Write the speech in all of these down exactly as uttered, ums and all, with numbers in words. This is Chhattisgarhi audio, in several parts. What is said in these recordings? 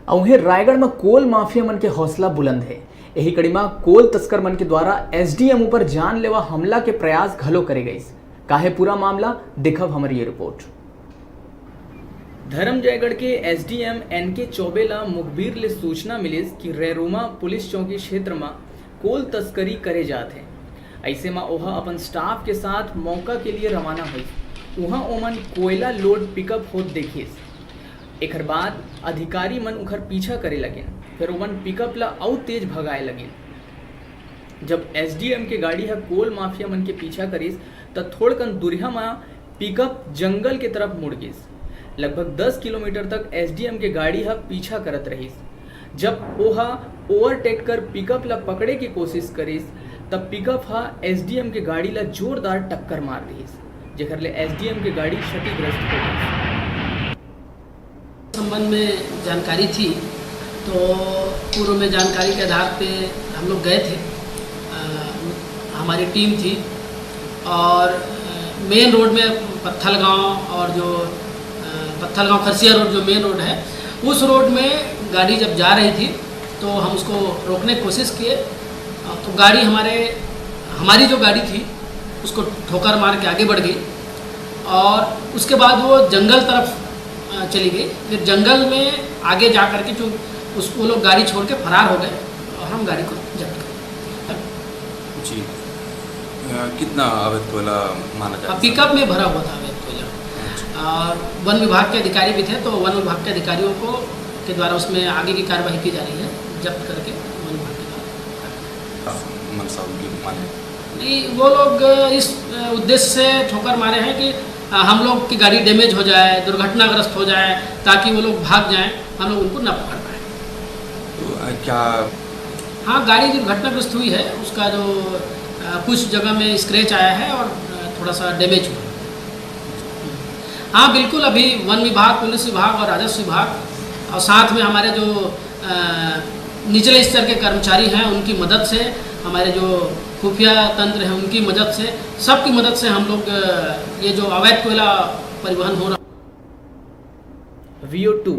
अउ उहें रायगढ़ म कोल माफिया मन के हौसला बुलंद हे। एही कड़ी म कोल तस्कर मन के द्वारा एसडीएम ऊपर जानलेवा हमला के प्रयास घलो करे गइस। का हे पूरा मामला, देखव हमर ये रिपोर्ट। धरमजयगढ़ के एसडीएम एनके चौबे ला मुखबिर ले सूचना मिलिस कि रैरोमा पुलिस चौकी क्षेत्र म कोल तस्करी करे जात हे। अइसे म ओहा अपन स्टाफ के साथ मौका के लिए रवाना होइस। उहाँ ओमन कोयला लोड पिकअप होत देखिस। एखर बाद अधिकारी मन उखर पीछा करे लगिन, फेर ओमन पिकअप ला अउ तेज भगाए लगिन। जब एसडीएम के गाड़ी ह कोल माफिया मन के पीछा करिस, त थोड़कन दूरिहा म पिकअप जंगल के तरफ मुड़ गिस। लगभग दस किलोमीटर तक एसडीएम के गाड़ी ह पीछा करत रहिस। जब ओहा ओवरटेक कर पिकअप ला पकड़े के कोशिश करिस, तब पिकअप ह एसडीएम के गाड़ी ला जोरदार टक्कर मार दिस, जेकर ले एसडीएम के गाड़ी क्षतिग्रस्त हो गइस। संबंध में जानकारी थी, तो पूर्व में जानकारी के आधार पे हम लोग गए थे। अ, हमारी टीम थी और मेन रोड में पत्थलगांव और जो अ, पत्थलगांव खरसिया रोड, जो मेन रोड है, उस रोड में गाड़ी जब जा रही थी तो हम उसको रोकने की कोशिश किए। अ, तो गाड़ी हमारे हमारी जो गाड़ी थी, उसको ठोकर मार के आगे बढ़ गई और उसके बाद वो जंगल तरफ अ, चली गई। फिर जंगल में आगे जा करके जो उस वो लोग गाड़ी छोड़ के फरार हो गए और हम गाड़ी को जब्त कर जी। अ, कितना अवैध कोयला माना जाता है? पिकअप में भरा हुआ था अवैध कोयला। अच्छा। और वन विभाग के अधिकारी भी थे, तो वन विभाग के अधिकारियों को के द्वारा उसमें आगे की कार्रवाई की जा रही है, जब्त करके वन विभाग के द्वारा। हाँ, मंशा उनकी माने। नहीं, वो लोग इस उद्देश्य से ठोकर मारे हैं कि हम लोग की गाड़ी डैमेज हो जाए, दुर्घटनाग्रस्त हो जाए, ताकि वो लोग भाग जाएं, हम लोग उनको न पकड़ पाए। तो अ, क्या हाँ, गाड़ी दुर्घटनाग्रस्त हुई है, उसका जो अ, कुछ जगह में स्क्रैच आया है और अ, थोड़ा सा डैमेज हुआ है। हाँ, बिल्कुल, अभी वन विभाग, पुलिस विभाग और राजस्व विभाग और साथ में हमारे जो अ, निचले स्तर के कर्मचारी हैं, उनकी मदद से, हमारे जो खुफिया तंत्र है, उनकी मदद से, सबकी मदद से हम लोग अ, ये जो अवैध कोयला परिवहन हो रहा वीओ टू।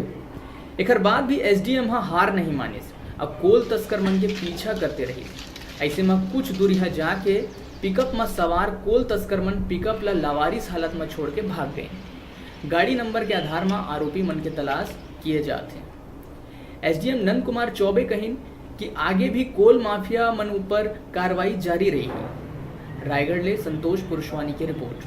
एखर बाद भी एसडीएम ह हार नहीं मानिस, अब कोल तस्कर मन के पीछा करते रहिस। अइसे म कुछ दूरिहा जाके पिकअप म सवार कोल तस्कर मन पिकअप ल लावारिस हालत म छोड़ के भाग गइन। गाड़ी नंबर के आधार म आरोपी मन के तलाश किए जात हे। एसडीएम नंद कुमार चौबे कहिन कि आगे भी कोल माफिया मन ऊपर कार्रवाई जारी रही। रायगढ़ ले संतोष पुरुषवानी की रिपोर्ट।